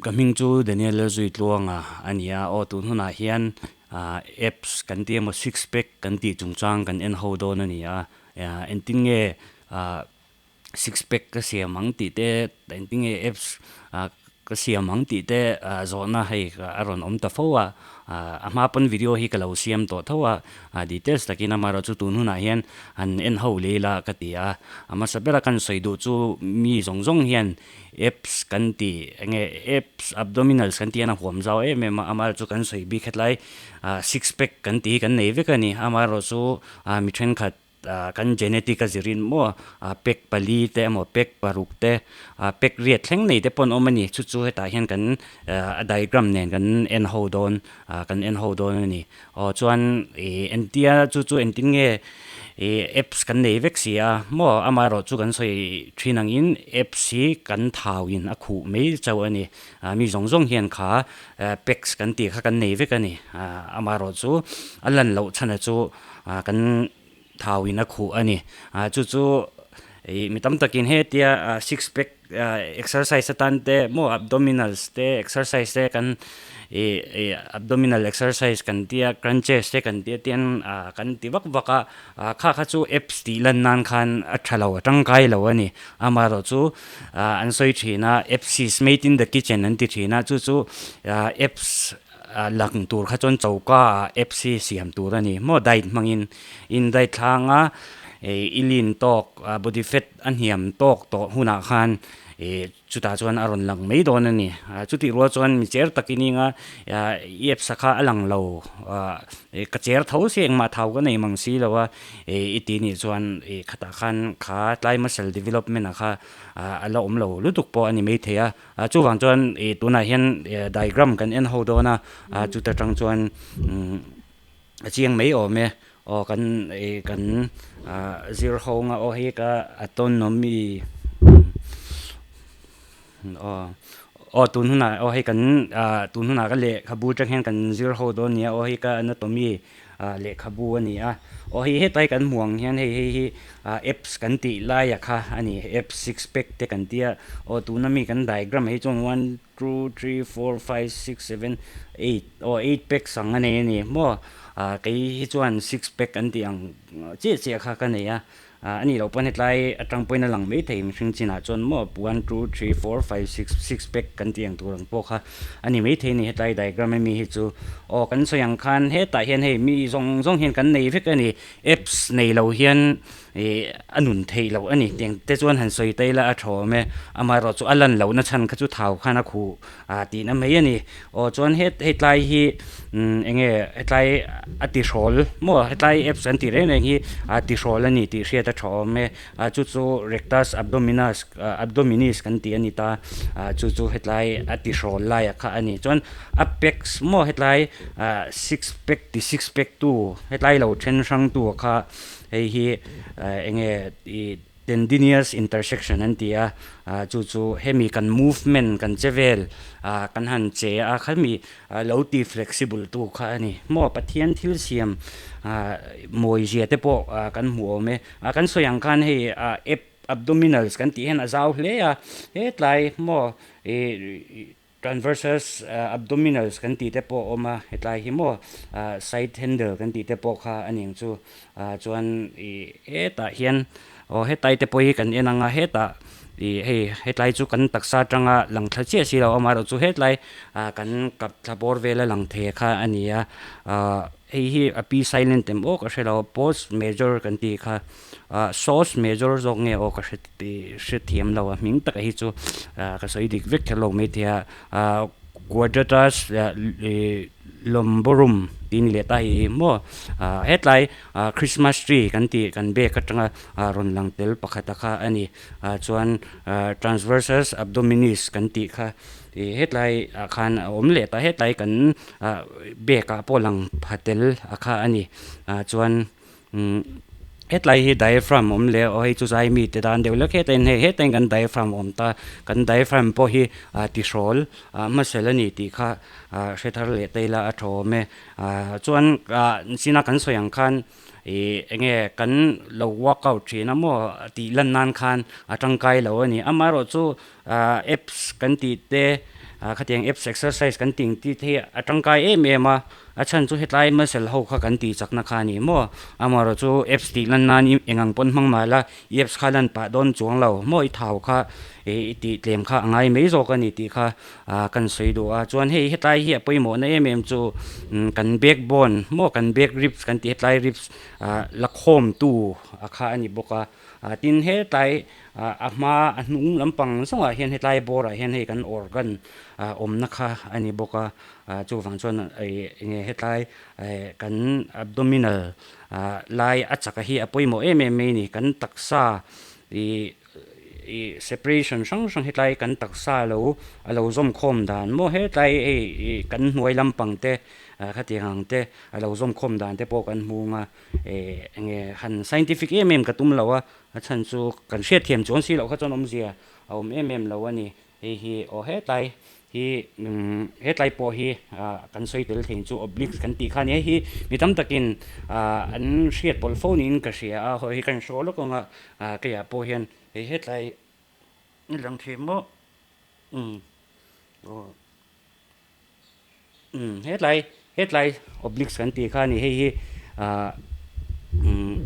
Ka hming chu Daniel Lalzuitluanga a ni a, aw tun hunah hian apps kan tih emaw six pack kan tih chungchang kan en ho dawn a ni a, engtin nge six pack ka siam ang tih te engtin nge apps ka siam ang tih te zawhna hei a rawn awm ta fo a, a hma pawn video hi ka lo siam tawh tho a, details takin amaherawhchu tun hunah hian han en ho leh ila ka ti a, a hmasa bera kan sawi duh chu mi zawng zawng hian Apps kan tih eng nge apps abdominals kan tih hian a huam zau em em a, amaherawhchu kan sawi bik hetlai ah six pack kan tih hi kan nei vek a ni, amaherawhchu ah mi thenkhat ah kan genetic a zirin maw ah pack pali te emaw pack paruk te ah pack riat thleng nei te pawh an awm a ni, chu chu hetah hian kan ah a diagram nen kan en ho dawn ah kan en ho dawn a ni. Aw chuan ih entia chu chu engtin nge ih apps kan nei vek si a maw amaherawh chu kan sawi thin angin apps hi kan thau in a khuh mai chauh a ni ah mi zawng zawng hian kha packs kan tih kha kan nei vek a ni ah amaherawh chu a lan loh chhan a chu ah kan thau in a khuh a ni ah chu chu ih mi tam takin hetia ah six pack ah exercise atan te maw abdominals te exercise te kan ih ih abdominal exercise kan tia crunches te kan tia tian ah kan ti vak vak a ah kha kha chu apps tih lan nan khan a tha lo a tangkai lo a ni amaherawh chu ah an sawi thin a apps is made in the kitchen an ti thin a chu chu ah apps Ah lang tur kha chuan choka ah apps hi siam tur a ni maw diet hmangin in diet thlang a ih i lin tawk ah body fat a hniam tawk tawh hunah khan ih chutah chuan a rawn lang mai dawn a ni ah chutih rual chuan mi cher tak i ning a ah i apps a kha a lang lo ah ih ka cher tho si engmah thau ka nei mang si lo a ih i ti nih chuan ih khatah khan kha tlai muscle development ah kha ah a la awm lo lutuk pawh a ni maithei a. Ah chuvang chuan ih tunah hian diagram kan en ho dawn a ah chuta tang chuan umm a chiang mai awm e aw kan ih kan ah zir ho anga aw hei ka autonomy aw aw tun hunah aw hei kan ah tun hunah ka lehkhabu atang hian kan zir ho dawn nia aw hei ka anatomy ah lehkhabu a ni a aw hei hetlai kan hmuh ang hian hei hei hi ah apps kan tih laia kha a ni apps six pack te kan tia aw tuna mi kan diagram hi chuan one two three four five six seven eight aw eight packs ang a nei a ni maw ah kei hi chuan six pack an tih ang chiah chiah kha ka nei a. Ah a nih loh pawn hetlai atang pawhin a lang maithei mihring chinah chuan maw one two three four five six six pack kan tih ang tur ang pawh kha a ni maithei a ni hetlai diagram ami hi chu aw kan sawi ang khan hetah hian hei mi zawng zawng hian kan nei vek a ni apps nei lo hian ih a nun theih loh a ni tiang te chuan han sawi ta ila a tha awm e amaherawh chu a lan lohna chhan kha chu thau khan a khuh ah tihna mai a ni aw chuan het hetlai hi umm eng nge hetlai a ti hrawl maw hetlai apps an tih reng reng hi a ti hrawl a ni tih hriat a tha awm e ah chu chu rectus abdominas ah abdominis kan tih a ni ta ah chu chu hetlai a ti hrawl lai ah kha a ni chuan a packs maw hetlai ah six pack ti six pack tu hetlai lo then hrang tu ah kha hei hi ah eng nge ih. Tendinous intersection an ti a, chu chu hemi kan movement kan che vel kan han che a khami lo ti flexible tu kha a ni. Maw Pathian thil siam mawizia te pawh kan hmu awm e. Kan sawi ang khan hei app abdominals kan tih hian a zau hle a, hetlai maw ih transversus abdominals kan tih te pawh a awm a, hetlai hi maw side handle kan tih te pawh kha a ni ang chu chuan ih hetah hian aw hetlai te pawh hi kan en ang a hetah ih hei hetlai chu kan taksa atanga lang thla chiah si lo amaherawh chu hetlai ah kan kap thla bawr vela lang thei kha a ni a ah hei hi a pi silent em aw ka hre lo post major kan tih kha ah sauce major zawk nge aw ka hre Tih hrethiam lo a hming taka hi chu ka sawi dik vek kher lo maithei a, Quadratus Lumborum tih ni leh ta hi maw hetlai Christmas tree kan tih kan bag atanga rawn lang tel pakhat a kha a ni, chuan Transversus Abdominis kan tih kha hetlai ah khan a awm leh ta hetlai kan bag ah pawh lang pha tel a kha a ni, chuan. Hetlai hi diaphragm awm leh aw hei chu zai mi te dan deuh lek hetain hei hetain kan diaphragm awm ta kan diaphragm pawh hi ah tihrawl ah hmasel a ni tih kha ah hre thar leh ta ila a tha awm e ah chuan ah china kan sawi ang khan ih eng nge kan lo workout thin a maw tih lan nan khan a tangkai lo a ni amaherawhchu ah apps kan tih te. Khatiang abs exercise kan tih ang tih te hi a tangkai em em a, a chhan chu hetlai muscle ho kha kan tih chakna kha a ni maw? Amaherawhchu abs tih lan nan eng ang pawn hmang mah la i abs kha lan pah dawn chuang lo maw? I thau kha i tih tlem kha a ngai mai zawk a ni tih kha kan sawi duh a. Chuan hei hetlai hi a pawimawhna em em chu kan backbone maw kan back ribs kan tih hetlai ribs la khawmtu a kha a ni bawk a. Tin hetlai a hma a hnung lampang zawngah hian hetlai bawrah hian hei kan organ awmna kha a ni bawk a chuvang chuan eng nge hetlai kan abdominal lai a chak a hi a pawimawh em em mai a ni kan taksa ih ih separation hrang hrang hetlai kan taksa lo a lo zawm khawm dan maw hetlai hei ih kan hnuai lampang te khatiang ang te a lo zawm khawm dan te pawh kan hmu ang a eh eng nge han scientific em em ka tum lo a a chhan chu kan hriatthiam chuan si loh kha chuan awmzia a awm em em lo a ni. Hei hi aw hetlai hi umm hetlai pawh hi ah kan sawi tel thei chu obliques kan tih kha a ni. Hei hi mi tam takin ah an hriat pawlh fo niin ka hria a, haw hi kan hraw lawk ang a, ah keiah pawh hian hei hetlai i lang thei maw umm aw umm hetlai hetlai obliques kan tih kha a ni hei hi ah umm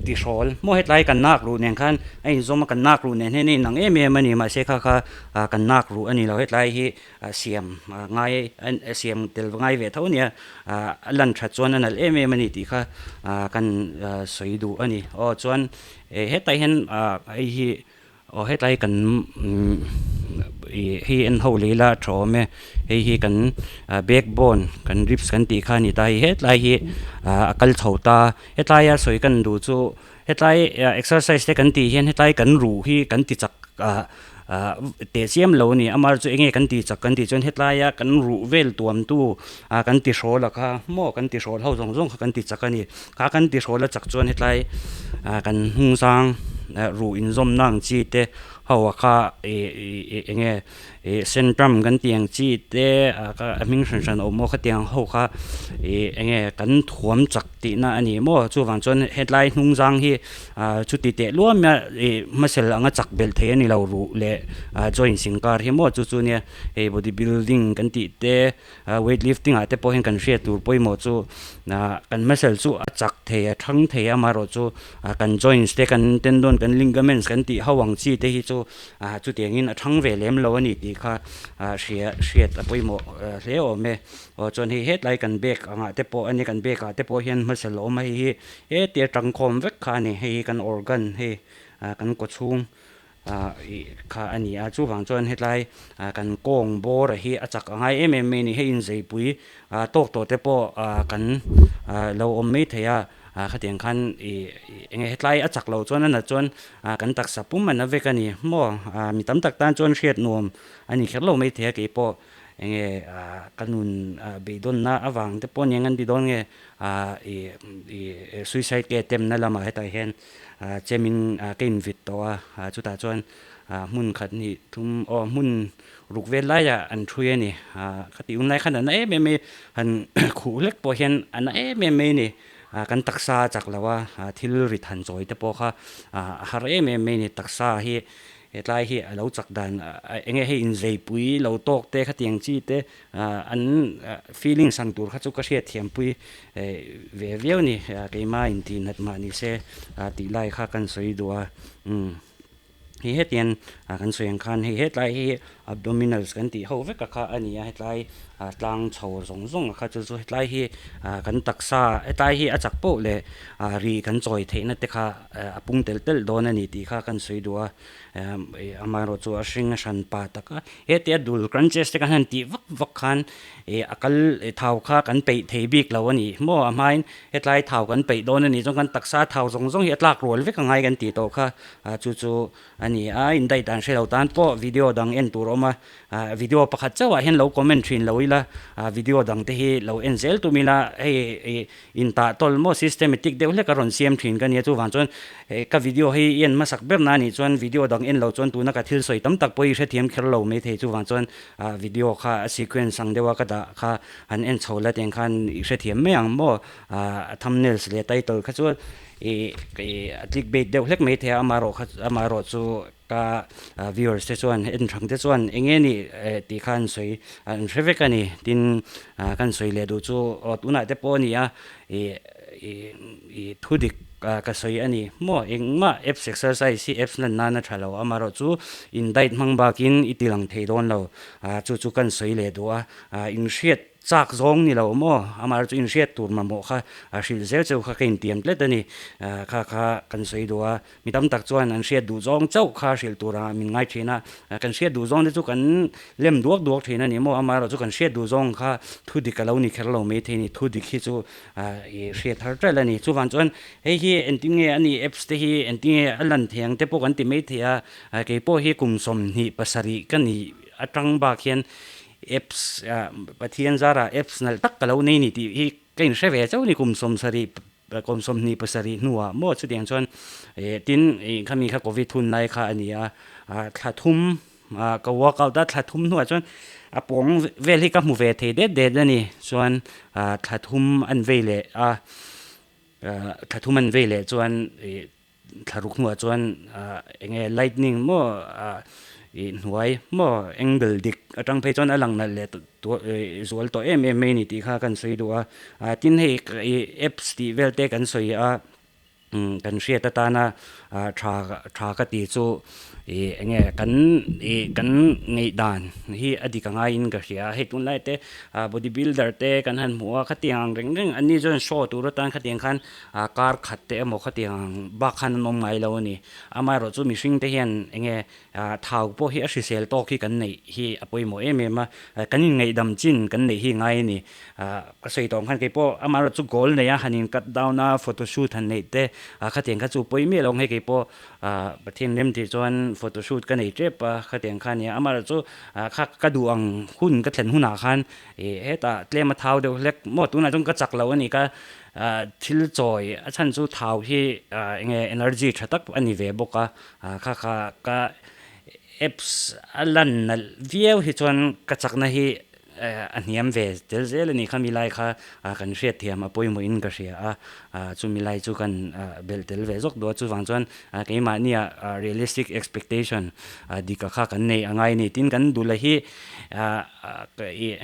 tihrawl maw hetlai kan nak ruh nen khan a inzawm a kan nak ruh nen hian a inang em em a ni mahse kha kha ah kan nak ruh a ni lo hetlai hi ah siam ngai siam tel ngai ve tho a nia ah a lan that chuan a nalh em em a ni tih kha ah kan sawi duh a ni aw chuan eh hetah hian ah hei hi Aw hetlai kan ih hei en ho leh ila a tha awm e hei hi kan backbone kan ribs kan tih kha a ni ta hei hetlai hi a kal chho ta hetlaia sawi kan duh chu hetlai exercise te kan tih hian hetlai kan ruh hi kan ti chak ah ah teh chiam lo a ni amaherawhchu chu enge kan tih chak kan tih chuan hetlaia kan ruh vel tuam tu ah kan ti hrawl a kha maw kan ti hrawl ho zawng zawng kha kan ti chak a ni kha kan ti hrawl a chak chuan hetlai ah kan hnung zang ruh inzawmna ang chi te ho a kha ih ih eng nge ih centrum kan tih ang chi te ah kha a hming hran hran a awm maw khatiang ho kha ih eng nge kan thuam chak tihna a ni maw chuvang chuan hetlai hnung zang hi ah chuti teh luam a ih hmasel anga chak belh thei a ni lo ruh leh ah joints inkar hi maw chu chu nia hei body building kan tih te. Weight lifting ah te pawh hian kan hriat tur pawimawh chu kan muscle chu a chak thei a thang thei a amaherawh chu kan joints te kan tendon kan ligaments kan tih ho ang chi te hi chu chutiangin a thang ve lem lo a ni tih kha hria hriat a pawimawh hle awm e. Aw chuan hei hetlai kan bag angah te pawh a ni kan bag ah te pawh hian muscle a awm a hei hi hetia tangkhawm vek kha a ni hei hi kan organ hei kan kawchhung ah ih kha a ni a chuvang chuan hetlai ah kan kawng bawr hi a chak a ngai em em mai a ni hei inzeipui ah tawk tawh te pawh ah kan ah lo awm mai thei a ah khatiang khan ih eng nge hetlai a chak loh chuan a nat chuan ah kan taksa pum a na vek a ni maw ah mi tam tak tan chuan hriat nuam a ni kher lo mai thei a keipawh eng nge ah ka nun ah beidawnna avang te pawh nia ngan ti dawn nge ah ih ih suicide ke attempt na lamah hetah hian Chemin ka invit tawh a, chutah chuan hmun khat hnih thum aw hmun ruk vel laiah an thui a ni. Ka tih hun lai khan a na em em mai, han khuh hlek pawh hian a na em em mai a ni. Kan taksa a chak lo a, thil rit han chawi te pawh kha a har em em mai a ni. Taksa hi hetlai hi a lo chak dan eng nge hei inzeipui lo tawk te khatiang chi te An feelings ang tur kha chu ka hriatthiampui ve viau a ni. Keimah intihnat mah ni se tih lai kha kan sawi duh a. Hei hetiang kan sawi ang khan hei hetlai hi abdominals kan tih ho vek a kha a ni a, hetlai tlang chho zawng zawng a kha chu chu hetlai hi kan taksa hetlai hi a chak poh leh ri kan chawi theihna te kha a pung telh telh dawn a ni tih kha kan sawi duh a. Amaherawhchu a hring a hran pa tak a, hetia dul crunches te kan han tih vak vak khan ih a kal thau kha kan peih thei bik lo a ni maw a hmain hetlai thau kan peih dawn a nih chuan kan taksa thau zawng zawng hi a tlak rual vek a ngai kan tih tawh kha chu chu a ni a indaih dan hre lo tan pawh video dang en tur a awm a video pakhat chauh ah hian lo comment thin lo ila video dang te hi lo en zel tum ila hei ih Intah tawl maw systematic deuh hlek a rawn siam thin ka nia chuvang chuan ka video hi i en hmasak ber na anih chuan video dang en lo chuan tuna ka thil sawi tam tak pawh i hrethiam kher lo mai thei chuvang chuan video kha a sequence ang deuha ka dah kha han en chho la tiang khan i hrethiam mai ang maw a thumbnails leh title kha chuan i a click bait deuh hlek mai thei a amaherawh kha amaherawh chu. Ka viewers te chuan en thang te chuan eng nge nih tih kha an sawi an hre vek a ni. Tin, kan sawi leh duh chu aw tunah te pawh a ni a, ih ih ih thu dik ka sawi a ni maw? Engmah apps exercise hi apps lan nan a tha lo, amaherawhchu in diet hmang bakin i ti lang thei dawn lo, chu chu kan sawi leh duh a, inhriat Chak zawng ni lo maw? Amah chu inhriat tur mamawh kha a hrilh zel cheu kha ka intiam tlet a ni. Kha kha kan sawi duh a, mi tam tak chuan an hriat duh zawng chauh kha hrilh tur ah min ngai thin a. Kan hriat duh zawng te chu kan lem duak duak thin a ni maw? Amaherawh chu kan hriat duh zawng kha thu dik a lo ni kher lo mai thei a ni. Thu dik hi chu i hriat har ṭalh a ni. Chuvang chuan hei hi engtin nge a nih apps te hi engtin nge a lan thei ang te pawh kan ti mai thei a. Kei pawh hi kum 27 ka nih atang bak hian Apps Pathian zarah apps nalh tak ka lo nei ni tih hi ka inhre ve chauh ni kum 70 kum 27 hnuah maw chutiang chuan eh tin ih khami kha covid hun lai kha a ni a thla thum ka workout a thla thum hnuah chuan a pawng vel hi ka hmu ve thei det det a ni chuan thla thum an vei leh a thla thum an vei leh chuan ih Thlaruk hnuah chuan eng nge lightning maw ih hnuai maw angle dik atang phei chuan a lang nalh leh zual tawh em em mai a ni tih kha kan sawi duh a. Tin hei ih apps tih vel te kan sawi a kan hriat atana tha tha ka tih chu ih eng nge kan ih kan ngaihdan hi a dik angaiin ka hria a. Hei tunlai te body builder te kan han hmuh a khatiang ang reng reng an ni chuan show tur atan khatiang khan A kar khat te emaw khatiang bak khan an awm ngai lo a ni. Amaherawh chu mihring te hian enge thau pawh hi a hrisel tawk hi kan neih hi a pawimawh em em a, kan inngaihdam chin kan neih hi ngai a ni. Ka sawi tawh ang khan kei pawh amaherawh chu goal nei a han in cut down a photo shoot han neih te khatiang kha chu pawi miah lo ang hei kei pawh Pathian rem tih chuan photo shoot ka nei tep a khatiang kha a nia. Amaherawh chu kha ka duh ang hun ka thlen hunah khan hetah tlem a thau deuh hlek maw tunah chuan ka chak lo a ni ka Thil chawi a chhan chu thau hi eng nge energy tha tak a ni ve bawk a, kha kha ka apps a lan nalh viau hi chuan ka chakna hi a hniam ve tel zel a ni kha mi lai kha kan hriat thiam a pawimawh in ka hria a, chumi lai chu kan belh tel ve zawk duh a chuvang chuan keimahnia realistic expectation dika kha kan nei a ngai a ni tin kan dula hi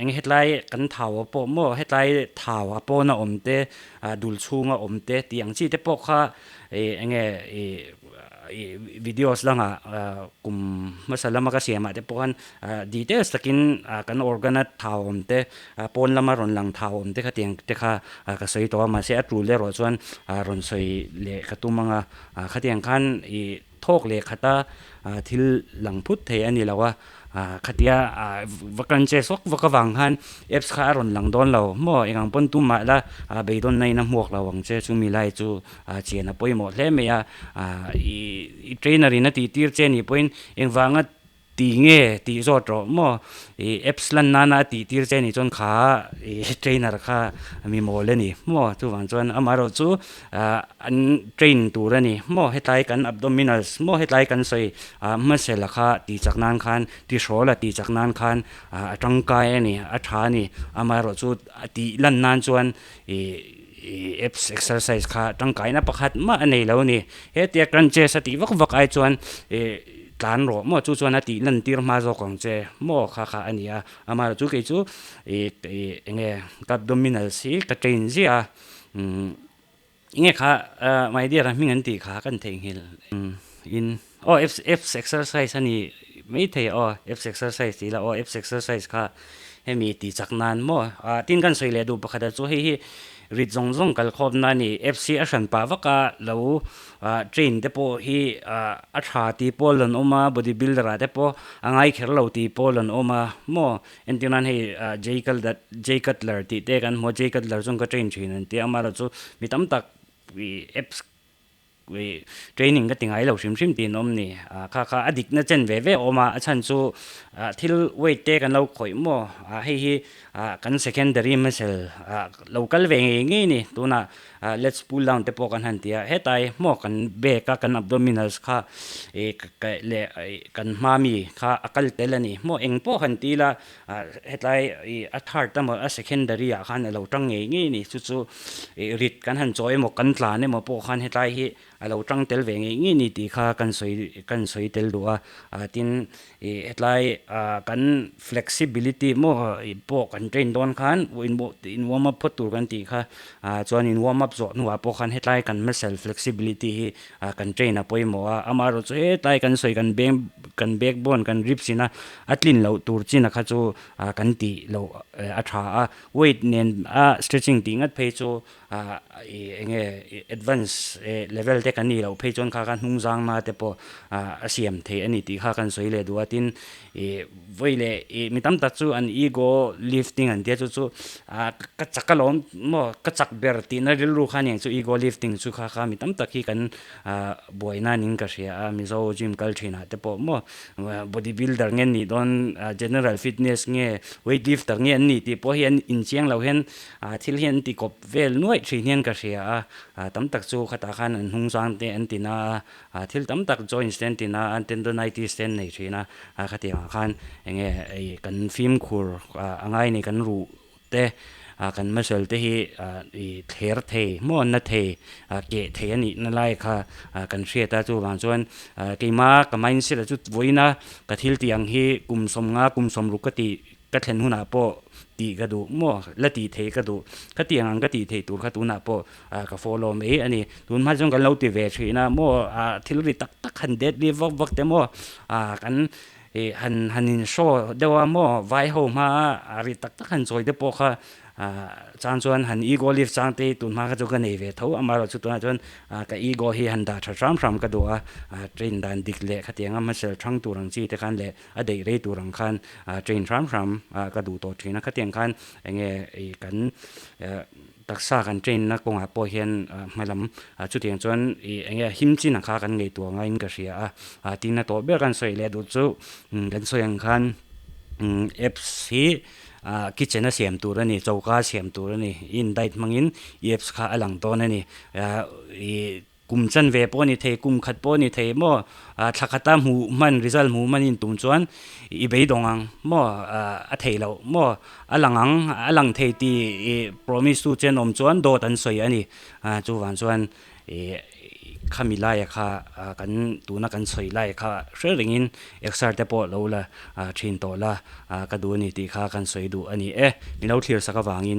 Eng hetlai kan thau a pawh maw hetlai thau a pawn a awm te dul chhung a awm te tih ang chi te pawh kha eng nge ih videos dangah kum hmasa lama ka siam ah te pawh khan details takin kan organ a thau awm te pawn lama rawn lang thau awm te kha tiang te kha ka sawi tawh a mahse a tul erawh chuan rawn sawi leh ka tum ang a khatiang khan ih Thawk leh khata thil lang phut thei a ni lo a, khatia va kan che sawk vak avang khan apps kha a rawn lang dawn lo maw eng ang pawn tum mah la beidawn na in a hmuak lo ang che chumi lai chu chian a pawimawh hle mai a, i trainer in a tih tir che nih pawhin engvanga Ti nge tih zawt rawh maw? I apps lan nana a tih tir che nih chuan kha i trainer kha mi mawl a ni maw? Chuvang chuan amaherawh chu an train tur a ni maw? Hetlai kan abdominals maw hetlai kan sawi hmasela kha tih chak nan khan tihrawla tih chak nan khan a tangkai a ni a tha a ni. Amaherawh chu a tih lan nan chuan i apps exercise kha tangkaina pakhat mah a nei lo a ni. Hetia crunches a tih vak vak ai chuan i Tlan rawh maw chu chuan a tih lan tir hma zawk ang che maw kha kha a ni a, amaherawh chu kei chu ih ih eng nge ka abdominals hi ka train ziah a, umm eng nge kha my dear a hming an tih kha kan theihnghilh in aw abs abs exercise a ni maithei aw abs exercise tih ila aw abs exercise kha hemi tih chak nan maw ah tin kan sawi leh duh pakhat ah chu hei hi rit zawng zawng kal khawp na a ni abs hi a hran pah vak a lo Train te pawh hi a tha tih pawl an awm a, body builder ah te pawh a ngai kher lo tih pawl an awm a maw? Entir nan hei Jay Cutler Jay Cutler tih te kan hmu a, Jay Cutler chuan ka train thin an ti a, amaherawh chu mi tam tak ih apps ih training ka ti ngai lo hrim hrim tih an awm ni. Kha kha a dikna chen ve ve a awm a, a chhan chu thil weight te kan lo khawih maw? Hei hi kan secondary muscle lo kal ve ngei ngei ni tunah Let's pull down te pawh kan han ti a, hetlai hmaw kan bag a kan abdominals kha ih leh kan hma mi kha a kal tel a ni. Hmaw eng pawh han ti ila hetlai ih a third emaw a secondary ah khan a lo tang ngei ngei a ni. Chu chu ih rit kan han chawi emaw kan tlan emaw pawh khan hetlai hi a lo tang tel ve ngei ngei a ni tih kha kan sawi kan sawi tel duh a ah tin ih hetlai ah kan flexibility maw pawh kan train dawn khan in warm up phawt tur kan tih kha ah chuan in warm up zawh hnuah pawh khan hetlai kan muscle flexibility hi ah kan train a pawimawh a amaherawhchu hetlai kan sawi kan beng kan backbone kan ribs ina a tlin loh tur chin a kha chu ah kan tih loh a tha a weight nen a stretching tih ngat phei chu ah ih eng nge advance level te kan nih loh phei chuan kha kha hnung zang na te pawh ah a siam theih a ni tih kha kan sawi leh duh a tin ih vawi leh ih mi tam tak chu an ego lifting an tia chu chu ah ka chak alawm maw ka chak ber tihna rilru kha aniang chu ego lifting chu kha kha mi tam tak hi kan ah buaina niin ka hria a mizo gym kal thinah te pawh maw body builder nge an nih dawn general fitness nge weight lifter nge an nih tih pawh hi an inchiang lo hian ah thil hi an ti kawp vel nuaih thin hian ka hria a ah tam tak chu khatah khan an hnung zang te an ti na a ah thil tam tak joints te an ti na a tendonitis te an nei thin a ah khatiang ah khan eng nge ih kan fimkhur ah a ngai a ni kan ruh te ah kan muscle te hi ah ih thler thei maw na thei ah keh thei a nih na lai kha ah kan hriat a chuvang chuan ah keima ka mindset ah chu vawiina ka thil tih ang hi kum sawmnga kum sawmruk ka tih Ka thlen hunah pawh tih ka duh maw? La tih theih ka duh. Ka tih ang ang ka tih theih tur kha tunah pawh ka follow mai a ni. Tun hma chuan kan lo ti ve thin a maw? Thil ri tak tak han det ri vak vak te maw? Kan han han in show deuh a maw? Vai ho hma a ri tak tak han chawi te pawh kha chang chuan han ego lift chang te hi tun hma kha chu ka nei ve tho. Amaherawhchu tunah chuan Ka ego hi han dah tha hram hram ka duh a, train dan dik leh khatianga hmasel thang tur ang chi te khan leh a daih rei tur ang khan train hram hram ka duh tawh thin a. Khatiang khan enge ih kan taksa kan train na kawngah pawh hian hmalam chutiang chuan ih enge him chin ang kha kan ngaihtuah ngaiin ka hria a. Tin a tawh ber kan sawi leh duh chu kan sawi ang khan apps hi Ah kitchen a siam tur a ni, choka a siam tur a ni, in diet hmangin i apps kha a lang dawn a ni. Ah i kum chanve pawh a ni thei, kum khat pawh a ni thei maw, ah thla khata hmuh hman result hmuh hman in tum chuan i beidawng ang maw, ah a theih loh maw, a lang ang, a lang thei tih i promise tu che an awm chuan dawt an sawi a ni. Ah chuvang chuan Ih khami laia kha kan tuna kan sawi laia kha hre rengin exer te pawh lo la thin tawh la ka duh a ni tih kha kan sawi duh a ni e. Min lo thlir sak avangin.